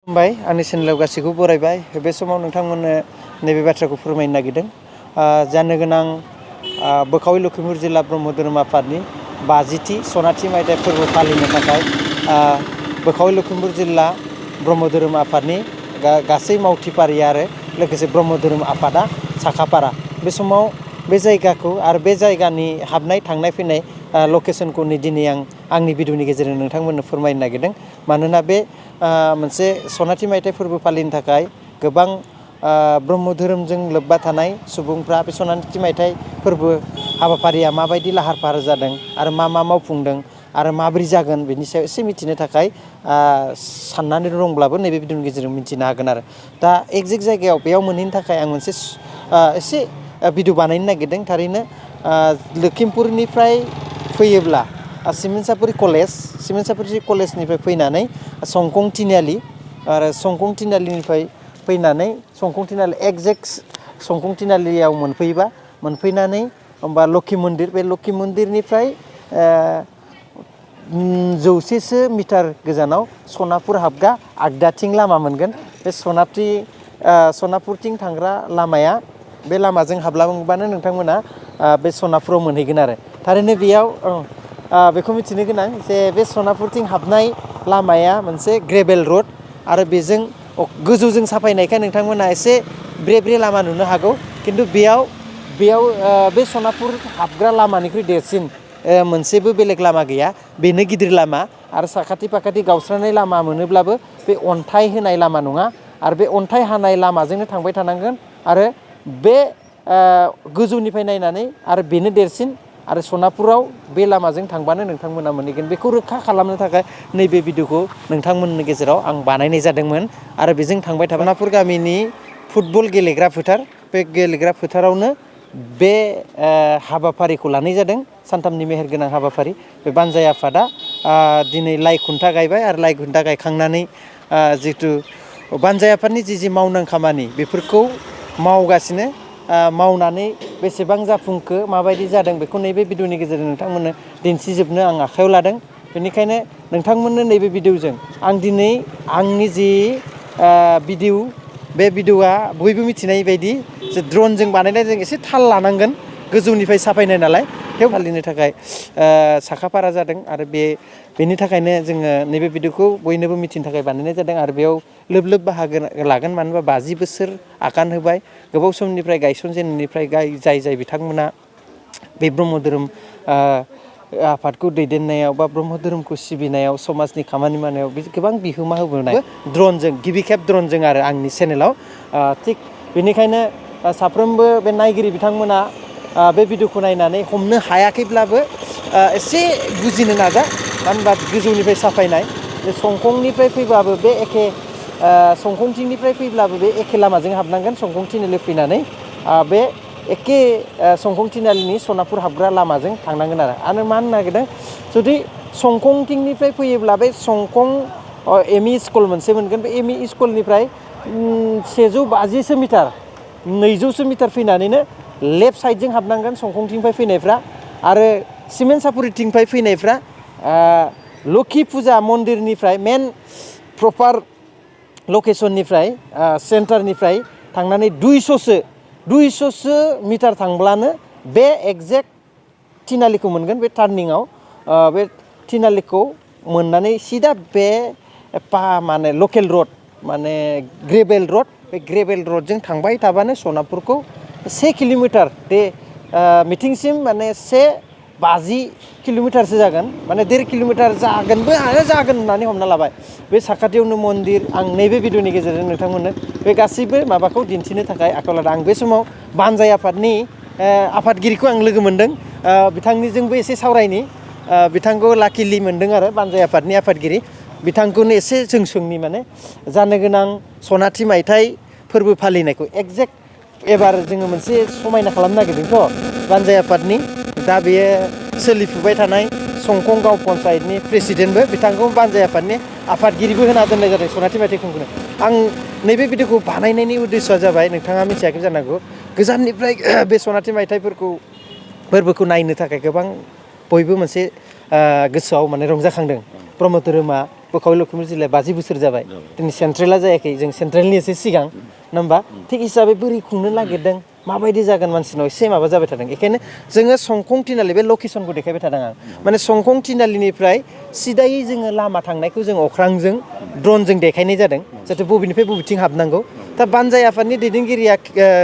खुलुमबाय आंनि चेनेलाव गासैखौबो बरायबाय बे समाव नोंथांमोननो नैबे बाथ्राखौ फोरमायनो नागिरदों जानो गोनां बोखावै लखिमपुर जिल्ला ब्रह्म धोरोम आफादनि 50थि सनाथि मायथाइ फोरबो फालिनो थाखाय बोखावै लखिमपुर जिल्ला ब्रह्म धोरोम आफादनि गासै मावथिफारि आरो लोगोसे ब्रह्म धोरोम आफादा साखाफारा बे समाव बे जायगाखौ आरो बे जायगानि हाबनाय थांनाय फैनाय लकेसनखौ दिनै आंनि भिडिअनि गेजेरजों नोंथांमोननो फोरमायनो नागिरदों मानोना बे मोनसे सनाथि मायथाइ फोरबो फालिनो थाखाय गोबां ब्रह्म धोरोमजों लोब्बा थानाय सुबुंफ्रा बे सनाथि मायथाइ फोरबो हाबाफारिया माबायदि लाहार फाहार जादों आरो मा मावफुंदों आरो माबोरै जागोन बेनि सायाव एसे मिथिनो थाखाय साननानै दंब्लाबो नैबे भिडिअनि गेजेरजों मिथिनो हागोन आरो दा एक्जेक्ट जायगायाव बेयाव मोनहैनो थाखाय आं मोनसे एसे भिडिअ बानायनो नागिरदों थारैनो लखिमपुरनिफ्राय फैयोब्ला सिमेन्ट सापुरि कलेजनिफ्राय फैनानै संकं तिनालि आरो संकं तिनालिनिफ्राय फैनानै संकं तिनालि एक्जेक्ट संकं तिनालियाव मोनफैनानै होमबा लक्षी मन्दिर बे लक्षी मन्दिरनिफ्राय 100सो मिटार गोजानाव सनापुर हाबग्रा आगदाथिं लामा मोनगोन बे सनापुरथिं थांग्रा लामाया बे लामाजों हाबलांबानो नोंथांमोना बे सनापुराव मोनहैगोन आरो थारैनो बेयाव बेखौ मिथिनो गोनां जे बे सनापुरथिं हाबनाय लामाया मोनसे ग्रेभेल रोड आरो बेजों गोजौजों साफायनायखाय नोंथांमोना एसे ब्रे लामा नुनो हागौ किन्तु बेयाव बे सनापुर हाबग्रा लामानिख्रुइ देरसिन मोनसेबो बेलेग लामा गैया बेनो गिदिर लामा आरो साखाथि फाखाथि गावस्रानाय लामा मोनोब्लाबो बे अन्थाइ होनाय लामा नङा आरो बे अन्थाइ हानाय लामाजोंनो थांबाय थानांगोन आरो बे गोजौनिफ्राय नायनानै आरो बेनो देरसिन आरो सनापुराव बे लामाजों थांबानो नोंथांमोना मोनहैगोन बेखौ रोखा खालामनो थाखाय नैबे भिडिअखौ नोंथांमोननि गेजेराव आं बानायनाय जादोंमोन आरो बेजों थांबाय थाबा सनापुर गामिनि फुटबल गेलेग्रा फोथार बे गेलेग्रा फोथारावनो बे हाबाफारिखौ लानाय जादों सानथामनि मेहेरगोनां हाबाफारि बे बानजाय आफादा दिनै लाइ खुन्था गायबाय आरो लाइ खुन्था गायखांनानै जितु बानजाय आफादनि जि मावनां खामानि बेफोरखौ मावगासिनो मावनानै बेसेबां जाफुंखो माबायदि जादों बेखौ नैबे भिडिअनि गेजेरजों नोंथांमोननो दिन्थिजोबनो आं आखायाव लादों बेनिखायनो नोंथांमोननो नैबे भिडिअजों आं दिनै आंनि जि भिडिअ बे भिडिअआ बयबो मिथिनाय बायदि जे ड्रनजों बानायनाय जों एसे थाल लानांगोन गोजौनिफ्राय साफायनाय नालाय थेवबो फालिनो थाखाय साखाफारा जादों आरो बेनि थाखायनो जोङो नैबे भिडिअखौ बयनोबो मिथिनो थाखाय बानायनाय जादों आरो बेयाव लोब बाहागो लागोन मानो होनबा 50 बोसोर आगान होबाय गोबाव समनिफ्राय गायसनजेननायनिफ्राय जाय बिथांमोना बे ब्रह्म धोरोम आफादखौ दैदेननायाव बा ब्रह्म धोरोमखौ सिबिनायाव समाजनि खामानि मावनायाव गोबां बिहोमा होबोनाय ड्रनजों गिबि खेब ड्रनजों आरो आंनि चेनेलाव थिग बेनिखायनो साफ्रोमबो बे नायगिरि बिथांमोना बे भिडिअखौ नायनानै हमनो हायाखैब्लाबो एसे बुजिनो नाजा मानो होनबा गोजौनिफ्राय साफायनाय बे संकंनिफ्राय फैबाबो बे एखे संकंथिंनिफ्राय फैब्लाबो बे एखे लामाजों हाबनांगोन संकं तिनालि फैनानै बे एखे संकं तिनालिनि सनापुर हाबग्रा लामाजों थांनांगोन आरो मा होननो नागिरदों जुदि संकंथिंनिफ्राय फैयोब्ला बे संकं एमइ स्कुल मोनसे मोनगोन बे एमइ स्कुलनिफ्राय 150सो मिटार 200सो मिटार फैनानैनो लेफ्ट साइडजों हाबनांगोन संकंथिंनिफ्राय फैनायफ्रा आरो सिमेन्ट सापुरिथिंनिफ्राय फैनायफ्रा लक्षी फुजा मन्दिरनिफ्राय मेन प्रपार लकेसननिफ्राय सेन्टारनिफ्राय थांनानै 200सो मिटार थांब्लानो बे एक्जेक्ट तिनालिखौ मोनगोन बे टार्निंआव बे तिनालिखौ मोननानै सिदा बे माने लकेल रड माने ग्रेभेल रड बे ग्रेभेल रडजों थांबाय थाबानो सनापुरखौ 1 किल'मिटार बे मिथिंसिम माने 150 किल'मिटारसो जागोन माने 1.5 किल'मिटार जागोन होननानै हमना लाबाय बे साखाथियावनो मन्दिर आं नैबे भिडिअनि गेजेरजों नोंथांमोननो बे गासैबो माबाखौ दिन्थिनो थाखाय आखायाव लादों आं बे समाव बानजाय आफादनि आफादगिरिखौ आं लोगो मोनदों बिथांनिजोंबो एसे सावरायनि बिथांखौ लाकिलि मोनदों आरो बानजाय आफादनि आफादगिरि बिथांखौनो एसे जों सोंनि माने जानो गोनां सनाथि मायथाइ फोरबो फालिनायखौ एक्जेक्ट एबार जोङो मोनसे समायना खालामनो नागिरदोंथ' बानजाय आफादनि दा बेयो सोलिफुबाय थानाय संकं गाव पन्सायतनि प्रेसिडेन्टबो बिथांखौ बानजाय आफादनि आफादगिरिबो होना दोननाय जादों सनाथि मायथाइ खुंनो आं नैबे भिडिअखौ बानायनायनि उद्देश्यआ जाबाय नोंथाङा मिथियाखै जानांगौ गोजाननिफ्राय बे सनाथि मायथाइ फोरबोखौ नायनो थाखाय गोबां बयबो मोनसे गोसोआव माने रंजाखांदों ब्रह्म धोरोमा बोखावै लखिमपुर जिल्लाया 50 बोसोर जाबाय दिनै सेन्ट्रेला जायाखै जों सेन्ट्रेलनि एसे सिगां नङा होमबा थिग हिसाबै बोरै खुंनो नागिरदों माबायदि जागोन मानसिनाव एसे माबा जाबाय थादों बेखायनो जोङो संकं तिनालि बे लकेसनखौ देखायबाय थादों आं माने संकं तिनालिनिफ्राय सिदायै जोङो लामा थांनायखौ जों अख्रांजों ड्रनजों देखायनाय जादों जाहाथे बबेनिफ्राय बबेथिं हाबनांगौ दा बानजाय आफादनि दैदेनगिरिया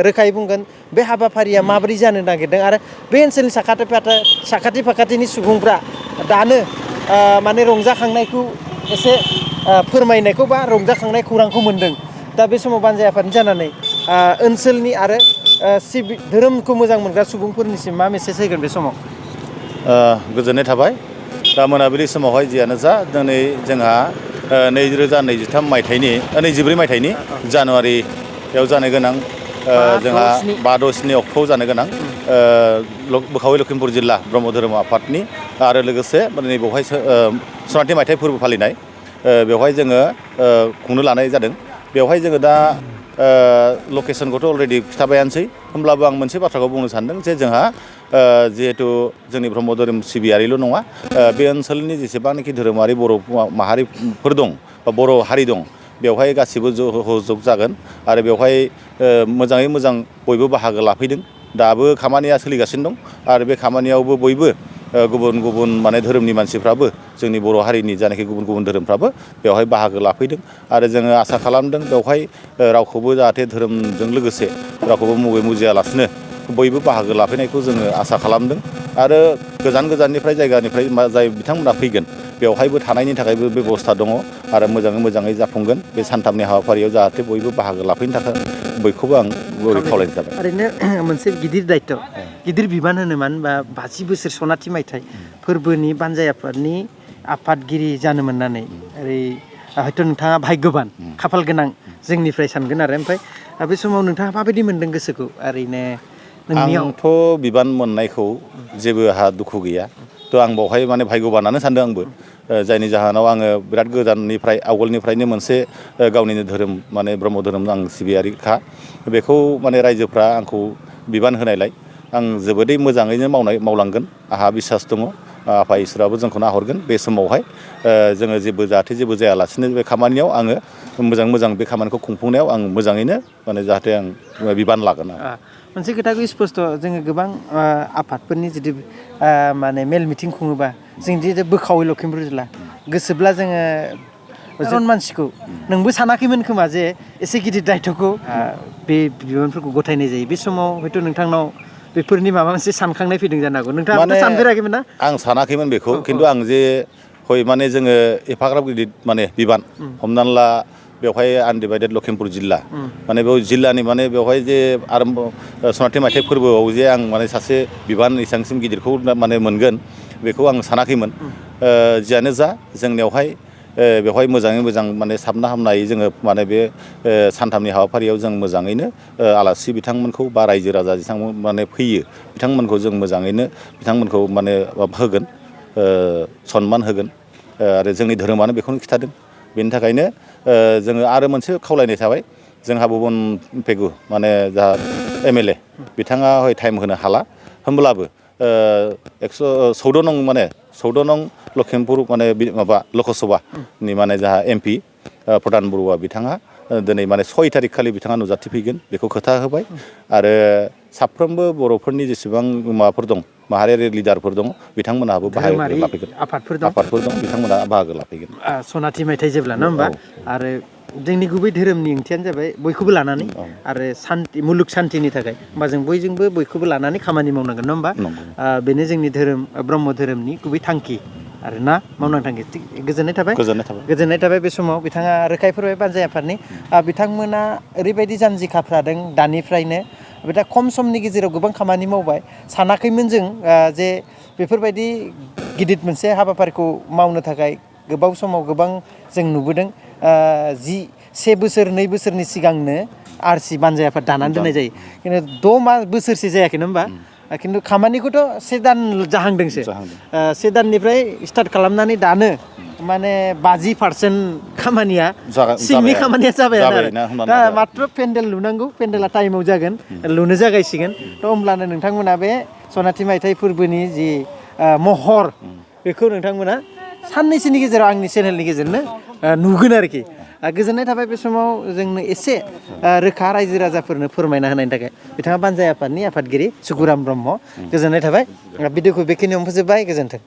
रोखायै बुंगोन बे हाबाफारिया माबोरै जानो नागिरदों आरो बे ओनसोलनि साखाथि फाखाथिनि सुबुंफ्रा दानो माने रंजाखांनायखौ एसे फोरमायनायखौ बा रंजाखांनाय खौरांखौ मोन्दों दा बे समाव बानजाय आफादनि जानानै ओनसोलनि आरो धोरोमखौ मोजां मोनग्रा सुबुंफोरनिसिम मा मेसेज होगोन बे समाव गोजोननाय थाबाय दा मोनाबिलि समावहाय जियानो जा दिनै जोंहा 2023 मायथाइनि 24 मायथाइनि जानुवारियाव जानो गोनां जोंहा 5-7 अक्ट'आव जानो गोनां बोखावै लखिमपुर जिल्ला ब्रह्म धोरोम आफादनि आरो लोगोसे नै बेवहाय सनाथि मायथाइ फोरबो फालिनाय बेवहाय जोङो खुंनो लानाय जादों बेवहाय जोङो दा लकेसनखौथ' अलरेडि खिथाबायानोसै होमब्लाबो आं मोनसे बाथ्राखौ बुंनो सानदों जे जोंहा जिहेतु जोंनि ब्रह्म धोरोम सिबियारिल' नङा बे ओनसोलनि जेसेबांनाखि धोरोमारि बर' माहारिफोर दं बा बर' हारि दं बेवहाय गासिबो जग जागोन आरो बेवहाय मोजाङै मोजां बयबो बाहागो लाफैदों दाबो खामानिया सोलिगासिनो दं आरो बे खामानियावबो बयबो गुबुन गुबुन माने धोरोमनि मानसिफ्राबो जोंनि बर' हारिनि जानाखि गुबुन गुबुन धोरोमफ्राबो बेवहाय बाहागो लाफैदों आरो जोङो आसा खालामदों बेवहाय रावखौबो जाहाथे धोरोमजों लोगोसे रावखौबो मुगै मुजियालासिनो बयबो बाहागो लाफैनायखौ जोङो आसा खालामदों आरो गोजान गोजाननिफ्राय जायगानिफ्राय जाय बिथांमोना फैगोन बेवहायबो थानायनि थाखायबो बेबस्था दङ आरो मोजाङै जाफुंगोन बे सानथामनि हाबाफारियाव जाहाथे बयबो बाहागो लाफैनो थाखाय बयखौबो आं खावलायनाय जाबाय ओरैनो मोनसे गिदिर दायित्व गिदिर बिबान होनो मानो होनबा 50 बोसोर सनाथि मायथाइ फोरबोनि बानजाय आफादनि आफादगिरि जानो मोननानै ओरै हयथ' नोंथाङा भाग्यबान खाफाल गोनां जोंनिफ्राय सानगोन आरो ओमफ्राय बे समाव नोंथाङा माबायदि मोन्दों गोसोखौ ओरैनो आंथ' बिबान मोननायखौ जेबो आंहा दुखु गैया थ' आं बावहाय माने भाग्यबानानो सानदों आंबो जायनि जाहोनाव आङो बिराद गोजाननिफ्राय आवगोलनिफ्रायनो मोनसे गावनिनो धोरोम माने ब्रह्म धोरोम आं सिबियारिखा बेखौ माने रायजोफ्रा आंखौ बिबान होनायलाय आं जोबोदै मोजाङैनो मावलांगोन आंहा बिसास दङ आफा इसोराबो जोंखौ नाहरगोन बे समावहाय जोङो जाहाथे जेबो जायालासिनो बे खामानियाव आङो मोजां बे खामानिखौ खुंफुंनायाव आं मोजाङैनो माने जाहाथे आं बिबान लागोन मोनसे खोथाखौ स्पस्त जोङो गोबां आफादफोरनि जुदि माने मेल मिटिं खुङोबा जों जे बोखावै लखिमपुर जिल्ला गोसोब्ला जोङो मानसिखौ नोंबो सानाखैमोन खोमा जे एसे गिदिर दायित्वखौ बे बिबानफोरखौ गथायनाय जायो बे समाव हयथ' नोंथांनाव बेफोरनि माबा मोनसे सानखांनाय फैदों जानो हागौ नोंथाङा सानफेराखैमोन ना आं सानाखैमोन बेखौ खिन्थु आं जे हय माने जोङो एफाग्राब गिदिर माने बिबान हमनानै ला बेवहाय आनडिभाइडेड लखिमपुर जिल्ला माने बेयाव जिल्लानि माने बेवहाय जे आरो सनाथि मायथाइ फोरबोआव जे आं माने सासे बिबान एसेबांसिम गिदिरखौ माने मोनगोन बेखौ आं सानाखैमोन जियानो जा जोंनियावहाय बेवहाय मोजाङै मोजां माने साबना हामनायै जोङो माने बे सानथामनि हाबाफारियाव जों मोजाङैनो आलासि बिथांमोनखौ बा रायजो राजा बिथांमोन माने फैयो बिथांमोनखौ जों मोजाङैनो बिथांमोनखौ माने होगोन सनमान होगोन आरो जोंनि धोरोमानो बेखौनो खिथादों बेनि थाखायनो जोङो आरो मोनसे खावलायनाय थाबाय जोंहा भुबन पेगु माने जा MLA बिथाङा हय टाइम होनो हाला होमब्लाबो 114 नं माने 14 नं लखिमपुर माने माबा लकसभानि माने जाहा MP प्रधान बरुवा बिथाङा दिनै माने 6 तारिख खालि बिथाङा नुजाथिफैगोन बेखौ खोथा होबाय आरो साफ्रोमबो बर'फोरनि जेसेबां माबाफोर दं माहारियारि लिडारफोर दं बिथांमोनहाबो बाहागो लाफैगोन आफादफोर दं बिथांमोना बाहागो लाफैगोन सनाथि मायथाइ जेब्ला नङा होमबा आरो जोंनि गुबै धोरोमनि ओंथियानो जाबाय बयखौबो लानानै आरो सान्ति मुलुग सान्तिनि थाखाय होमबा जों बयखौबो लानानै खामानि मावनांगोन नङा होमबा बेनो जोंनि धोरोम ब्रह्म धोरोमनि गुबै थांखि आरोना मावनांगौ थांखि गोजोननाय थाबाय बे समाव बिथाङा रोखायै फोरमायबाय बानजाय आफादनि बिथांमोना ओरैबायदि जानजि खाफ्रादों दानिफ्रायनो दा खम समनि गेजेराव गोबां खामानि मावबाय सानाखैमोन जों जे बेफोरबायदि गिदिर मोनसे हाबाफारिखौ मावनो थाखाय गोबाव समाव गोबां जों नुबोदों 1 बोसोर 2 बोसोरनि सिगांनो RC बानजाय आफाद दानानै दोननाय जायो खिन्थु 6 बोसोरसो जायाखै नङा होमबा खिन्थु खामानिखौथ' 1 दान जाहांदोंसो 1 दाननिफ्राय स्टार्ट खालामनानै दानो माने 50% खामानिया सिंनि खामानिया जाबाय आरो दा मात्र पेन्डेल लुनांगौ पेन्डेला टाइमाव जागोन लुनो जागायसिगोन थ' होमब्लानो नोंथांमोना बे सनाथि मायथाइ फोरबोनि जि महर बेखौ नोंथांमोना साननैसोनि गेजेराव आंनि चेनेलनि गेजेरनो नुगोन आरोखि गोजोननाय थाबाय बे समाव जोंनो एसे रोखा रायजो राजाफोरनो फोरमायना होनायनि थाखाय बिथाङा बानजाय आफादनि आफादगिरि सुकुराम ब्रह्म गोजोननाय थाबाय भिडिअखौ बेखिनियावनो फोजोबबाय गोजोन्थों